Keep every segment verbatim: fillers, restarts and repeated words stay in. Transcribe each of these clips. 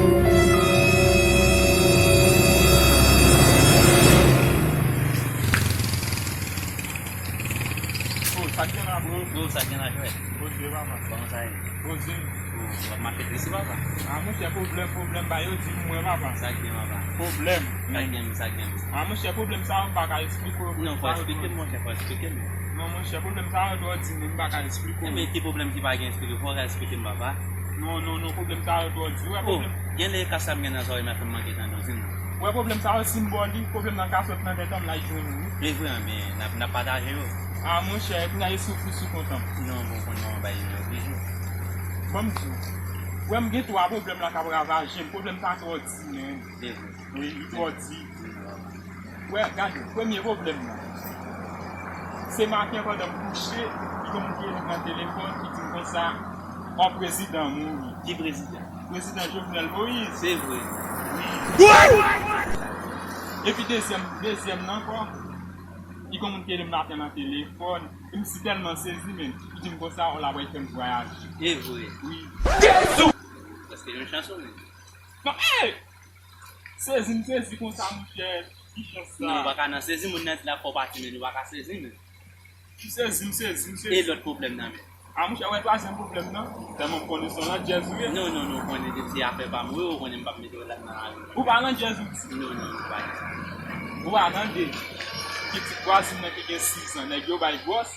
Oh, sa k gen la, bro? Bro, sa k gen la, jwèt? Poze, papa. Kòman sa ye? Poze. Oh, w ap mache trisi, papa? Ah, monchè, pwoblèm, pwoblèm, ba yo di m mwen, papa. Sa k gen, papa? Pwoblèm. Sa k gen, sa k gen? Ah, monchè, pwoblèm sa yo, m pa ka eksplike w. Non, fò eksplike m, monchè, fò eksplike m. Non, monchè, pwoblèm sa yo, twò di, men m pa ka eksplike w. Ebyen, ki pwoblèm ki pa gen eksplike? Fò w ka eksplike m, papa. Non, non, non, pwoblèm sa yo, twò di. Wè, oh, pwoblèm. Genlè e kas sa m gen nan zòrèy m la fè m manke tande w, di m non. Wè, pwoblèm sa yo, si m ba w li, pwoblèm nan ka sot nan tèt an m la jwenn ou. E vre, ebyen, n ap, n ap pataje yo. Ah, monchè, kounye a e soufri sou kont an. Non, bon, konn manman bay nimewo toujou. Ban m di w. Wè, m gen twa pwoblèm la k ap ravaje m. Pwoblèm sa twò di, men. E vre. Wi, li twò di. Wè, gade, premye pwoblèm nan. Se maten pandan m kouche, li gen moun ki rele m nan telefòn, ki di m konsa, yon prezidan mouri. Ki prezidan? Prezidan Jovenel Moïse. Se vre. Wi. Epi dezyèm, dezyèm nan ankò, li gen moun ki rele m maten nan telefòn, e m si tèlman sezi, men, li di m konsa, w la pral fè m vwayaje. E vre. Wi. Jezi! Prèske yon chans ou menm. Non, ey! Sezi m sezi konsa, monchè. Ki chans sa? Non, ou pa ka nan sezi, moun nan di l ap fè w pati, men ou pa ka sezi, men. M sezi, m sezi, m sezi. E lòt pwoblèm nan, men? Ah, monchè, wè twazyèm pwoblèm nan? Tèlman m konnen se yon landjèz ou ye. Non, non, non, ou konnen depi se afè pa m, wi, ou konnen m p ap mete w ladan nan lari. Ou pa landjèz ou di? Non, non, non, pa di sa. Ou pa tande? Pitit vwazin nan ki gen sis an, nèg yo bay gwòs.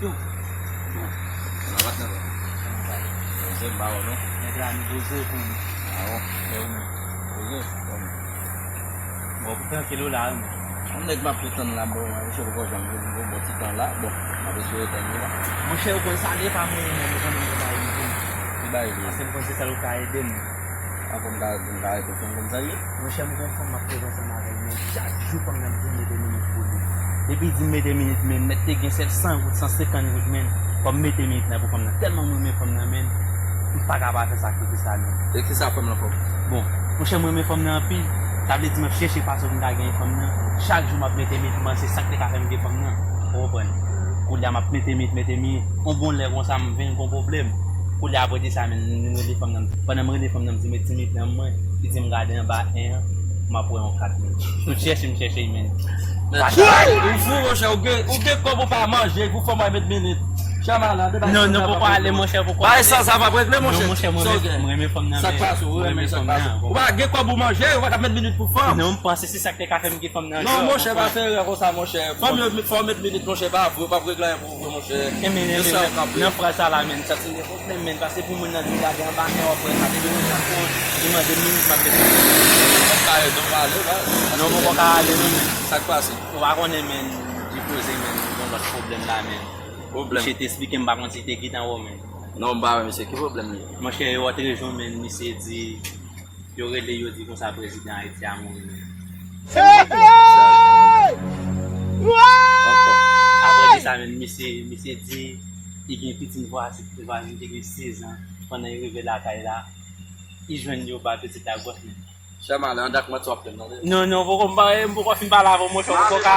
Yo. Bon. Sa va, nan bon. Poze, m ba w non. Nèg la, nou poze pou nou. Ah bon? E ou menm? Poze, bon. Bon, pou trankil ou la, wi, men. Yon nèg m ap tann la, bon, misye poko janm vini, bon, bon ti tan la, bon, m ap eseye tann li la. Monchè, ou konn sa li ye pa mwen menm, ou konn mwen bay li tou. Li bay li. Paske m konn se sèl ou ka ede m. An fòm ka, m ka ede w konn sa li ye? Monchè, m gon fanm m ap koze ansanm avè l, men chak jou fanm nan di m mete minit pou li. Depi di m mete minit, men, mèt te gen sèt san goud, san senkant goud, men, fò m mete minit la pou fanm nan. Tèlman m renmen fanm nan, men, m pa ka pa fè sakrifis sa, men. E kisa fanm lan fè w? Bon, monchè, m renmen fanm nan anpil. Sa vle di m ap chèche fason pou m ta genyen fanm nan. Chak jou m ap mete minit, m panse sa k te ka fè m gen fanm nan. Ou konprann? Koulye a m ap mete minit, mete minit. On bon lè konsa, m vin gon pwoblèm. Koulye a apre de sa, men, m rele fanm nan. Pandan m rele fanm nan, m di mete minit nan mwen. Li di m gade anba en an, m ap wè yon kat mil. M chèche, m chèche, men. Ou fou, monchè, ou gen, ou gen kòb ou pa manje, pou fanm mwen met minit. Chè malad, non, non, poko ale, monchè, poko ale. Bay sa, sa va regle, monchè. Non, monchè, mwen renmen fanm nan, men. Sa k pase, ou renmen fanm nan. Ou pa gen kòb ou manje, ou pa ka met minit pou fanm. Non, m panse se sa k te ka fè m gen fanm nan. Non, monchè, pa fè erè konsa, monchè. Fanm yo, fò met minit, monchè, pa vre, ou p ap regle anyen pou ou vre, monchè. E men, men, men, nan fraz sa la, men, sa ti Men, men, paske pou moun nan di m gade anba men w ap wè sa, depi moun nan fon, li mande m minit, m ap mete. Mwen pa ede w ale, la. Non, mwen poko ka ale, non, men. Sa k pase? Ou pa konnen, men, di koze, men, gon lòt pwoblèm la, men. Pwoblèm? Misye te esplike m, m pa konn si te gentan wè w, men. Non, m pa wè misye. Ki pwoblèm li ye? Monchè, yo wòt rejon, men, misye di, yo rele, yo di konsa prezidan Ayiti a mouri, men. Hey, hey! Ankò. Apre de sa, men, misye, misye di, li gen pitit vwazin, vwazin ki gen sez an. Pandan li rive lakay la, li jwenn yo ba pitit la gwòs, men. Chè malè, andak mwen, w ap fè m tande. Non, non, poko m pa, m poko fin pale avè w, monchè, poko ka.